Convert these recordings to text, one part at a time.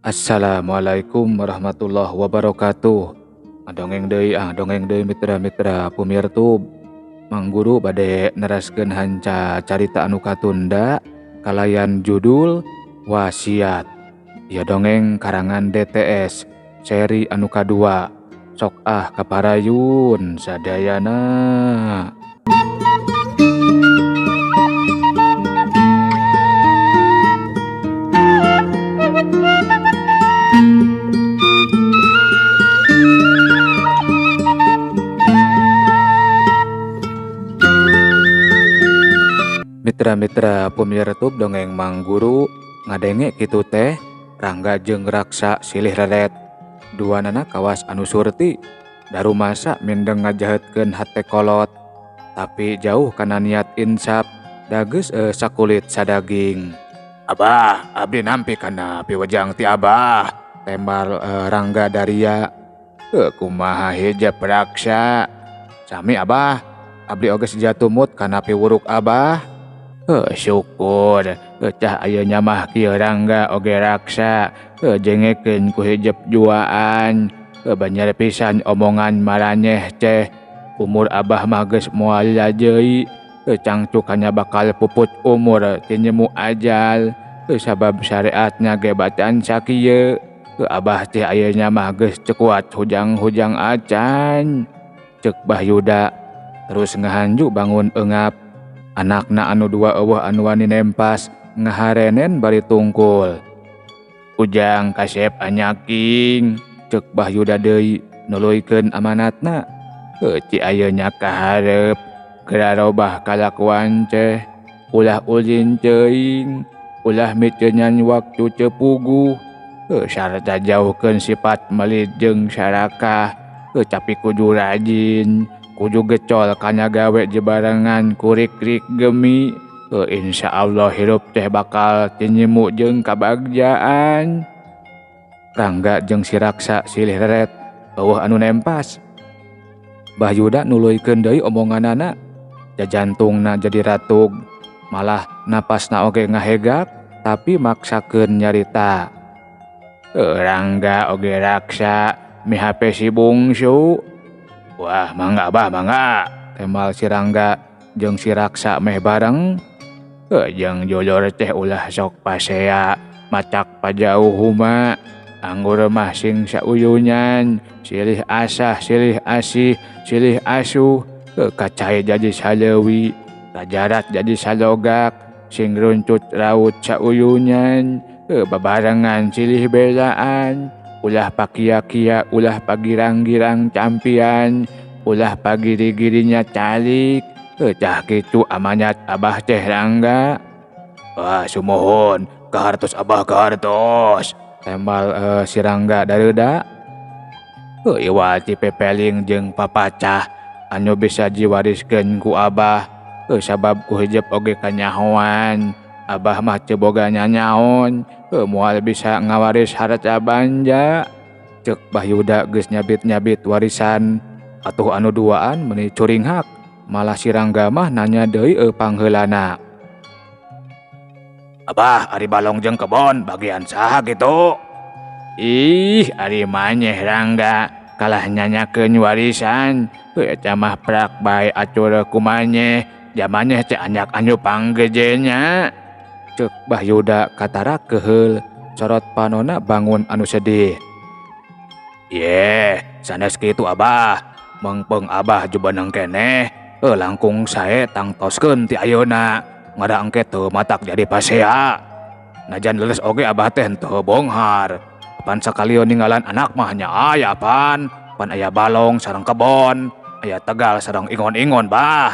Assalamualaikum warahmatullahi wabarakatuh. Dongeng deui ah, dongeng deui mitra-mitra pumirtub. Mang Guru bade neraskeun hanca carita anu katunda kalayan judul Wasiat. Ieu dongeng karangan DTS seri anu kadua. Sok ah kaparayun sadayana. Mitra-mitra pumirtub dongeng Mang Guru ngadenge kitu teh Rangga jeung Raksa silih reret. Duanana kawas anu surti darumasa mindeng ngajahetkeun hate kolot tapi jauh kana niat insaf dageus sakulit sadaging. Abah, abdi nampi kana piwejang ti abah, tembal Rangga daria. Kumaha hijab Raksa? Sami abah, abdi oge sejatumut kana piwuruk abah. Syukur, cah ayeuna mah kieu Rangga oge Raksa, jengekeun ku hijab juaan. Banyak pisan omongan maranyeh ceh. Umur abah mah geus moal deui, cangcukannya bakal puput umur ti nyemu ajal. Sabab syariatnya ge bacaan sakieu. Abah teh ayeuna mah geus teu kuat hujang-hujang acan. Ceuk Bah Yuda terus ngahanju bangun eungap. Anakna anu dua eueuh anu wani nempas ngaharenen bari tungkul. Ujang kasep anyaking, ceuk Bah Yuda deui nuluykeun amanatna. Ci ayeuna kaharep geura robah kalakuan ceh, ulah ulin teuing, ulah miceunan waktu teu puguh. Sarta jauhkeun sifat melit jeung sarakah, tapi kudu rajin, kudu gecol kana gawe jebarengan kurik-rik gemi. Insyaallah hirup teh bakal tinyemu jeung kabagjaan. Rangga jeung si Raksa silih reret, eueuh anu nempas. Bah Yuda nuluykeun deui omonganana, jajantungna jadi ratug, malah napasna oge ngahegak tapi maksakeun nyarita. Rangga oge Raksa mihape si bungsu. Wah, mangga abah, mangga, tembal si Rangga jeung si Raksa meh bareng. Jeung jolor teh ulah sok pasea, macak pajauh huma. Anggur mah sing sauyunan, silih asah, silih asih, silih asuh. Kacai jadi salewi, kajarat jadi salogak, sing runcut raut sauyunan. Babarengan silih belaan, ulah pakia-kia, ulah pagirang-girang campian, ulah pagiri-girinya calik. Cah kitu amanat abah teh Rangga. Wah, sumuhun, kahartos abah kahartos, tembal si Rangga dareuda. Iwal ti pepeling jeung papacah anu bisa diwariskeun ku abah. Sabab ku hijab oge kanyahoan, abah mah teu boga nyanyaon, moal bisa ngawaris harta banja. Ceuk Bah Yuda geus nyabit-nyabit warisan. Atuh anu duaan meuni curinghak, malah si Rangga mah nanya deui pangheulana. Abah, ari balong jeung kebon bagian saha kitu? Ih, ari manyeh Rangga kalah nyanyakeun warisan. Eta mah prak bae atur ku manyeh, jamanyeh teh anyak anu panggejenya. Ceuk Bah Yuda katara keheul, corot panona bangun anu sedih. Yeh, sanes kitu abah, mengpeng abah jubeneng keneh, langkung sae tangtoskeun ti ayeuna. Ngada engke teu matak jadi pasea. Najan leles oge abah teh henteu bonghar. Pan sakalieun ninggalan anak mah nya aya pan. Pan aya balong sareng kebon, aya tegal sareng ingon-ingon bah.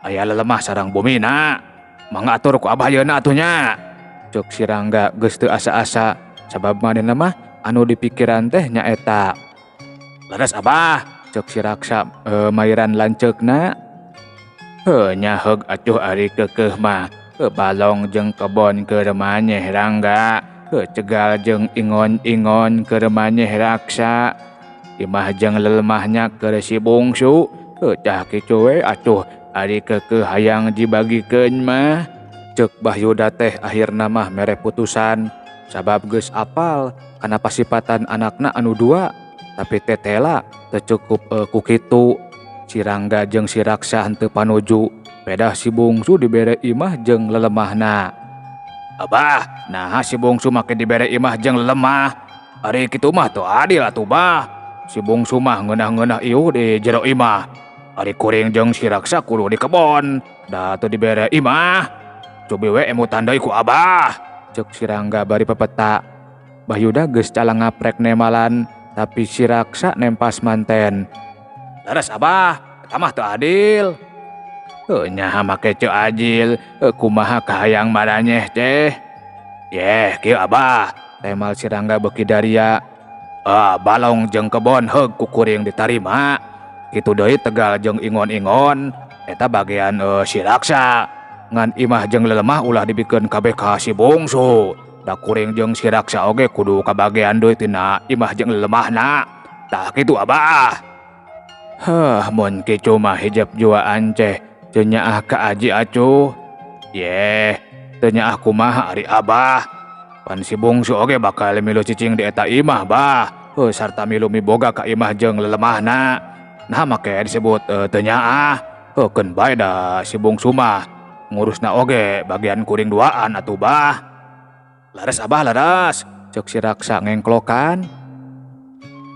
Aya lelemah sareng bumina. Mangga atur ku abah ayeuna atuh nya. Ceuk si Rangga geus teu asa-asa, sabab manehna mah anu dipikiran teh nyaeta. Leres abah, ceuk si Raksa mairan lanceukna. Nyaheug atuh ari keukeuh mah, balong jeung kebon keur manyeh Rangga, cegal jeung ingon-ingon keur manyeh Raksa, imah jeung lelemahnya keur si bungsu. Cah kitu we atuh ari keukeuh hayang dibagikeun mah. Ceuk Bah Yuda teh akhirna mah mere putusan. Sabab geus apal kana pasipatan anakna anu dua, tapi tetela teu cukup ku kitu. Si Rangga jeung si Raksa henteu panuju, pedah si bungsu dibere imah jeung lelemahna. Abah, naha si bungsu make dibere imah jeung lelemah? Ari kitu mah teu adil atuh bah. Si bungsu mah ngeunah-ngeunah iuh di jero imah. Ari kuring jeung si Raksa kudu di kebon, da teu dibere imah. Cobi we emutan deui ku abah, ceuk si Rangga bari pepeta. Bah Yuda geus calang ngaprek nemalan, tapi si Raksa nempas manten. Leres abah, eta mah teu adil. Nyaha make ceu ajil, kumaha kahayang maranyeh teh. Yeh, kieu abah, temal si Rangga beuki daria. Balong jeung kebon heug ku kuring ditarima. Kitu deui tegal jeung ingon-ingon, eta bagian si Raksa. Ngan imah jeung lelemah ulah dibikeun kabeh ka si bungsu. Da kuring jeung si Raksa oge kudu kabagean deui tina imah jeung lelemahna. Tah kitu abah. Heuh, mun kitu mah hijab jua anceh, teu nyaah ka aji acuh. Yeh, teu nyaah kumaha ari abah. Pan si bungsu oge bakal milu cicing di eta imah bah. Heuh, sarta milu miboga ka imah jeung lelemahna. Nah make disebut teu nyaah. Heuh, keun bae da si bungsu mah ngurusna oge bagian kuring duaan atuh bah. Leres abah leres, ceuk si Raksa ngengklokan.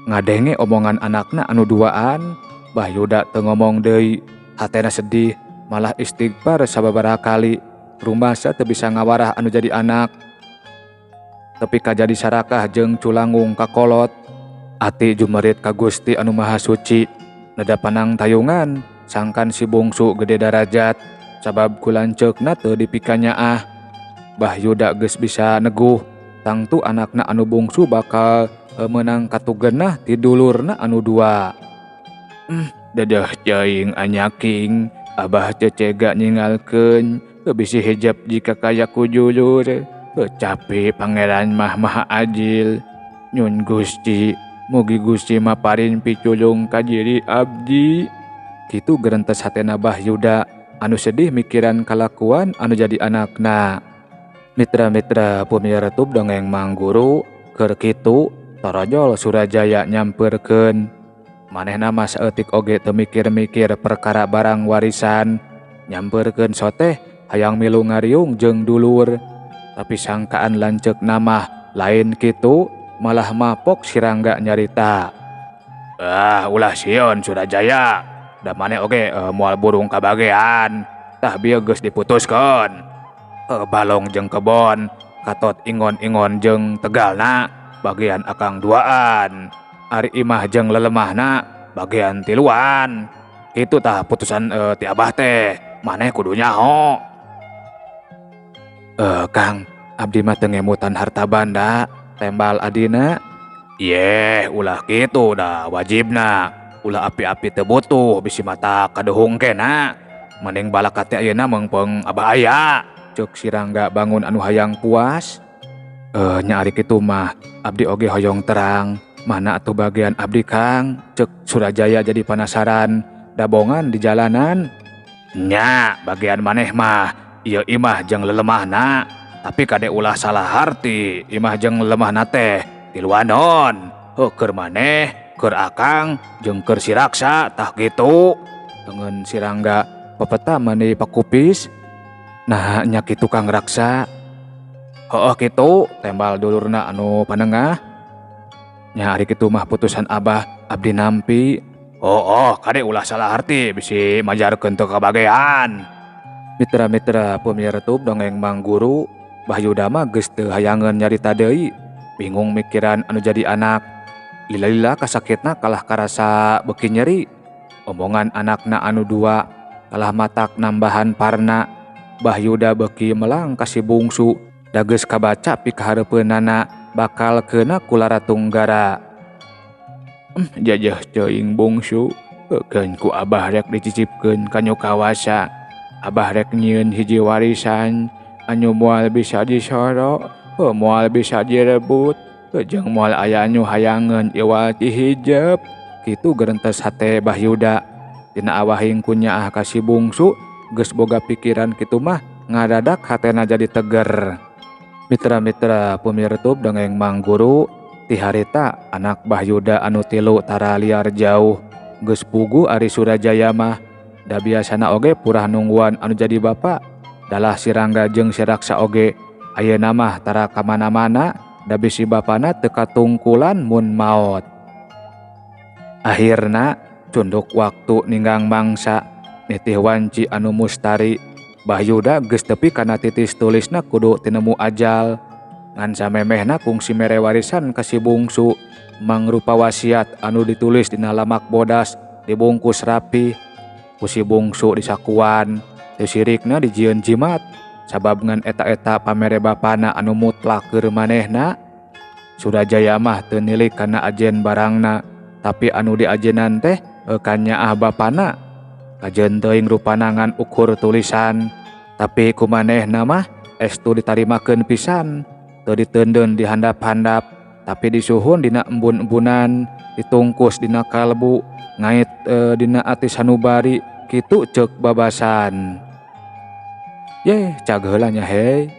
Ngadenge omongan anakna anu duaan, Bah Yuda teu ngomong deui, hatena sedih, malah istighfar sababaraha kali. Rumasa teu bisa ngawarah anu jadi anak. Tepi ka jadi sarakah jeung culangung ka kolot. Ati jumerit ka Gusti anu Maha Suci, neda panang tayungan, sangkan si bungsu gede darajat, sabab ku lanceukna teu dipikanyaah. Bah Yuda geus bisa neguh, tangtu anakna anu bungsu bakal meunang katugenah ti dulurna anu dua. Dedeh ceuing anyaking, abah cecega nyingalkeun, teu bisi hijab jika kaya ku julur. Kecapi pangeran mah maha adil. Nyun Gusti, mugi Gusti maparin piculung ka diri abdi. Kitu gerentes hatena Bah Yuda anu sedih mikiran kalakuan anu jadi anakna. Mitra-mitra pamiarsa tub dongeng Mang Guru keur kitu torojol Surajaya nyamperkeun. Manehna mah saeutik oge teu mikir-mikir perkara barang warisan. Nyamperkeun soteh hayang milu ngariung jeung dulur. Tapi sangkaan lanceuk mah lain kitu, malah mapok si Rangga nyarita. Ah, ulah sieun Surajaya. Da maneh oge moal burung kabagean. Tah bieu geus diputuskeun. Balong jeung kebon, katot ingon-ingon jeung tegalna, bagian akang duaan. Ari imah jeung lelemahna bagian tiluan. Kitu tah putusan ti abah teh, maneh kudu nyaho. Kang, abdi mah teu ngemutan harta banda, tembal adina. Yeh, ulah kitu dah wajibna. Ulah api-api teu butuh bisi mata kaduhung kena. Mending balak teh ayeuna meungpeung abah aya. Ceuk si Rangga bangun anu hayang puas. Nya ari kitu mah abdi oge hoyong terang. Mana atuh bagian abdi Kang? Ceuk Surajaya jadi penasaran. Dabongan di jalanan. Nya bagian maneh mah ieu imah jeung lelemahna. Tapi kade ulah salah harti, imah jeung lelemahna teh tiluanon. Heuh, keur maneh, keur akang, jeung keur si Raksa tah kitu. Tengen si Rangga pepeta mani pakupis. Nah nya kitu Kang Raksa. Heueuh kitu, tembal dulurna anu panengah. Nya ari kitu mah putusan abah, abdi nampi. Oh, kade ulah salah arti bisi majarkeun teu kabagean. Mitra-mitra pamiarsa tub dongeng Mang Guru, Bah Yuda mah geus teu hayangeun nyarita deui. Bingung mikiran anu jadi anak. Lila-lila kasakitna kalah karasa beuki nyeri. Omongan anakna anu dua kalah matak nambahan parna. Bah Yuda beuki melang ka si bungsu, da geus kabaca pikahareupeunana bakal keuna ku Laratunggara. Jajah ceuing bungsu, keun ku abah rek dicicipkeun ka nu kawasa. Abah rek nyieun hiji warisan anu moal bisa disoro, moal bisa direbut, jeung moal aya nu hayangeun iwal ti hijep. Kitu gerentes hate Bah Yuda. Dina awahing ku nyaah ka si bungsu, geus boga pikiran kitu mah ngadadak hatena jadi teger. Mitra-mitra pumirtub dongeng Mang Guru ti harita anak Bahyuda anu tilu tara liar jauh geus pugu ari Surajaya mah da biasana oge purah nungguan anu jadi bapa dalah si Rangga jeung si Raksa oge ayeuna mah tara kamana-mana da bisi bapana teu katungkulan mun maot. Akhirna cunduk waktu ninggang mangsa nitih wanci anu mustari Bahyuda geus tepi kana titis tulisna kudu tinemu ajal ngan samemehna kungsi mere warisan ka si bungsu mangrupa wasiat anu ditulis dina lamak bodas dibungkus rapi ku si bungsu disakuan teu sirikna dijieun jimat sabab ngan eta-eta pamere bapana anu mutlak keur manehna. Surajaya mah teu nilik kana ajen barangna tapi anu diajenan teh kanyaah bapana kajeun teuing rupana ngan ukur tulisan tapi ku manehna mah estu ditarimakeun pisan teu diteundeun di handap-handap tapi disuhun dina embun-embunan ditungkus dina kalbu ngait dina ati sanubari kitu ceuk babasan. Yeh cag heula nya hei.